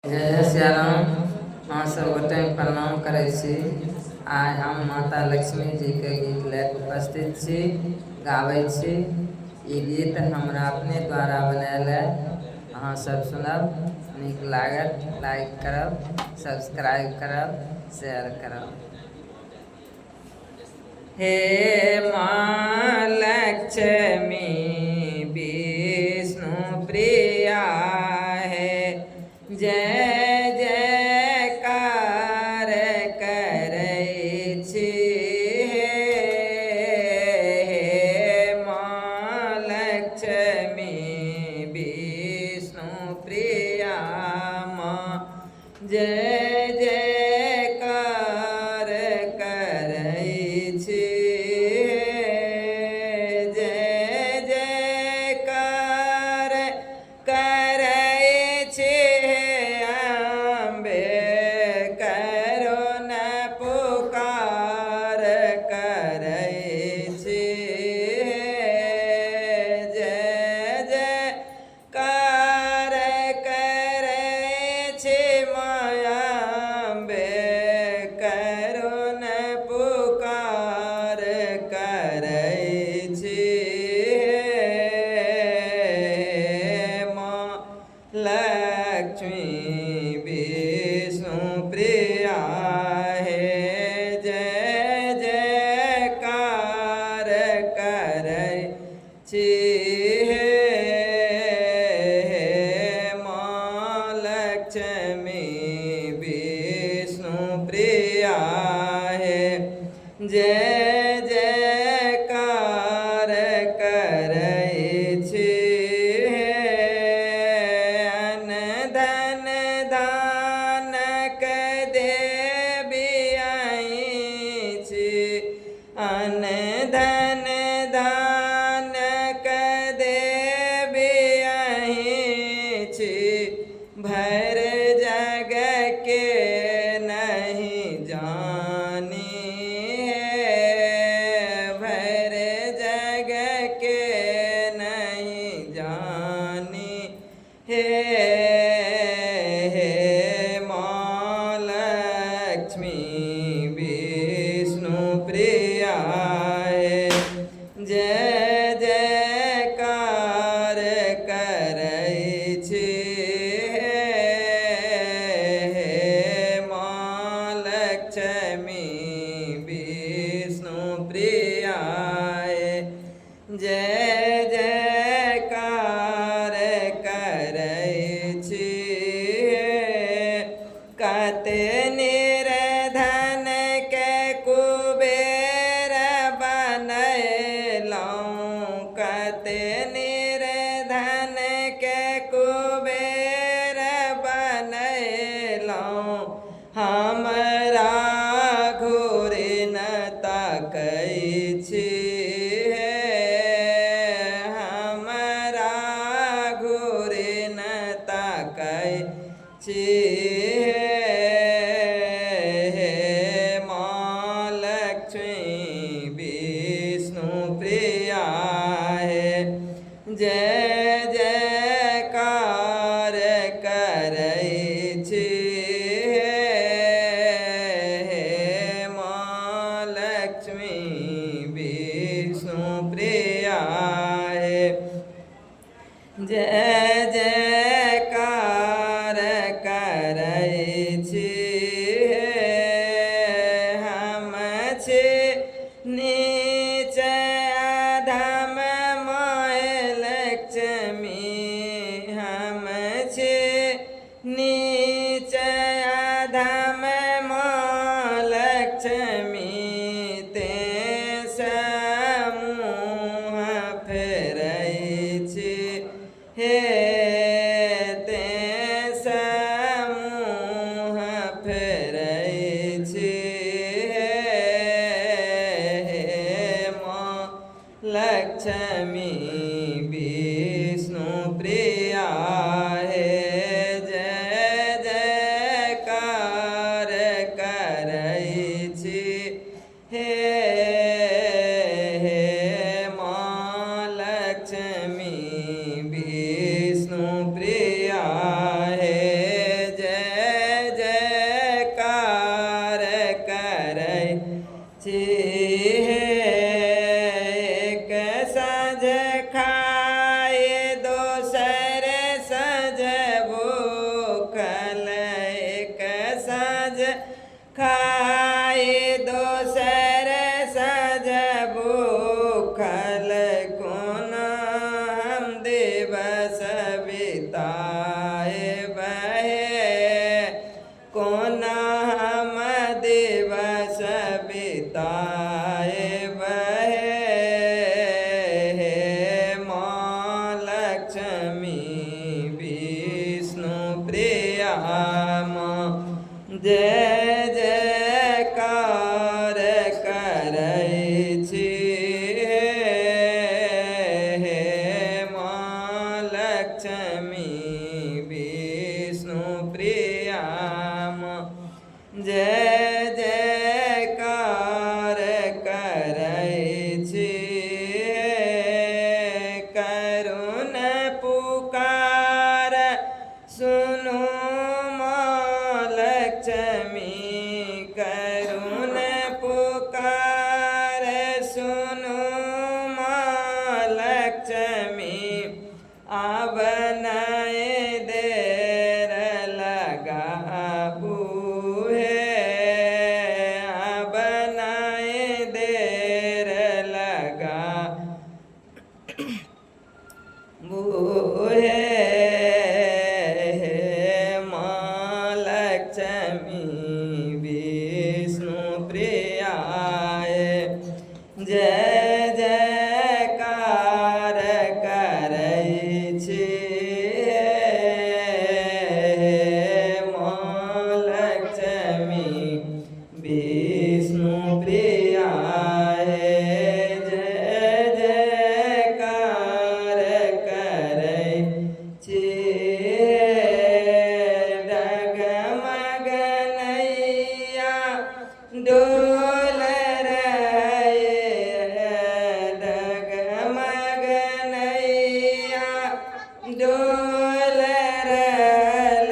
जय जय सियाराम। अहाँ सब गोटे प्रणाम करै छी। आइ हम माता लक्ष्मी जीके गीत लए कऽ उपस्थित छी, गाबै छी। ई गीत हमरा अपने द्वारा बनायल है। अहाँ सब सुनब, नीक लागत लाइक करब, सब्सक्राइब करब, शेयर करब। हे माँ लक्ष्मी विष्णु प्रिया है, जय जयकार करै छी। हे माँ लक्ष्मी विष्णु प्रिया माँ, जय जयकार करै छी। जय जयकार करै छी अम्बे, करो न पुकार करै छी। जय जयकार करै छी मायाम्बे, करो न पुकार करै छी। माँ लक्ष्मी विष्णु प्रिया हे, जय जयकार करै छी। हे माँ लक्ष्मी विष्णु प्रिया हे, जय जयकार करै छी। अन धन धानक देवी अहीं छी, अन धन धानक देवी अहीं छी, भर जग के नहीं जानी है, भर जग के नहीं जानी। हे माँ लक्ष्मी विष्णु प्रिया हे, जय जयकार करै छी। हे माँ लक्ष्मी विष्णु प्रिया हे, जय जयकार करै छी। कते निर्धन के कुबेर बनैलहुँ, कते निर्धन के कुबेर बनैलहुँ, हमरा घुरि न तकै छी। हमरा घुरि न तकै छी। हे माँ लक्ष्मी विष्णु प्रिया हे, जय जयकार करै छी। हे माँ लक्ष्मी विष्णु प्रिया हे, जय जयकार करै छी। हम छी नीच अधम my Lakshmi, हम छी खाए दोसर सज भूखल कोना हम दिवस बिताए बहे, कोना हम दिवस बिताए बहे। हे माँ लक्ष्मी विष्णु प्रिया माँ, जय जयकार करै छी। हे माँ लक्ष्मी विष्णु प्रिया माँ, जय जयकार करै छी। करुण पुकार सुनु माँ लक्ष्मी, करुण पुकार सुनु माँ लक्ष्मी, आब नहीं देर लगाबू हे, आब नहीं देर लगा हे। माँ लक्ष्मी विष्णु प्रिया, जय जयकार करै छी। माँ लक्ष्मी विष्णु प्रिया, जय जयकार करै छी। डगमग नैया डोल रहे, डगमग नैया डोल रहल,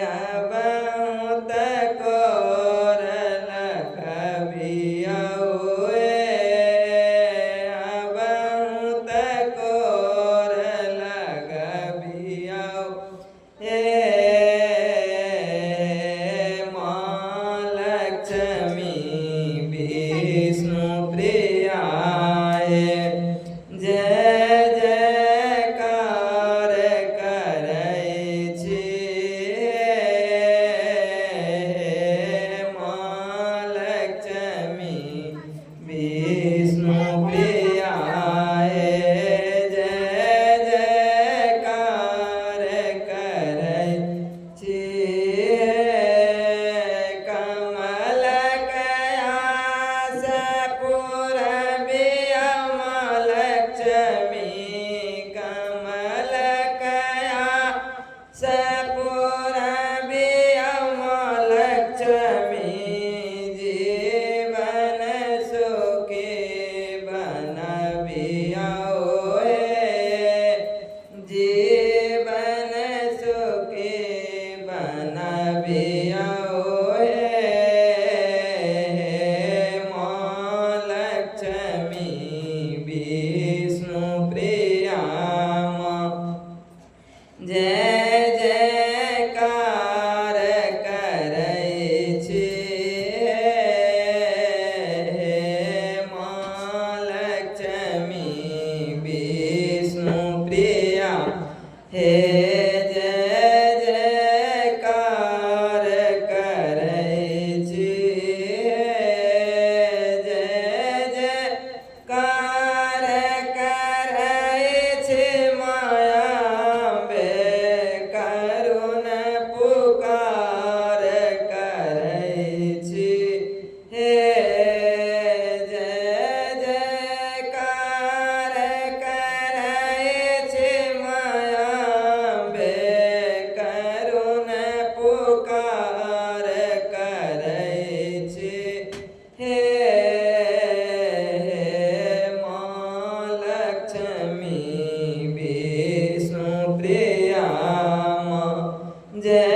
अब तकोर लगबियौ, अब तकोर लगबियौ। हे माँ लक्ष्मी विष्णु प्रिया, जय जयकार करै छी। माँ लक्ष्मी विष्णु प्रिया, जय जयकार करै छी। कमल कयास पुरबिया माँ लक्ष्मी, कमल कयास पुरबिया माँ लक्ष्मी, जीवन सुखी बनबियौ हे, जीवन सुखी बनबियौ। हे माँ लक्ष्मी विष्णु प्रिया माँ, जय जयकार करै छी। माँ लक्ष्मी विष्णु प्रिया, हे जय जयकार करै छी। जय जयकार करै छी मायाम्बे, करुण पुकार करै छी। हे जय जयकार करै छी मायाम्बे, करुण पुकार करै छी। हे माँ लक्ष्मी विष्णु प्रिया माँ, जय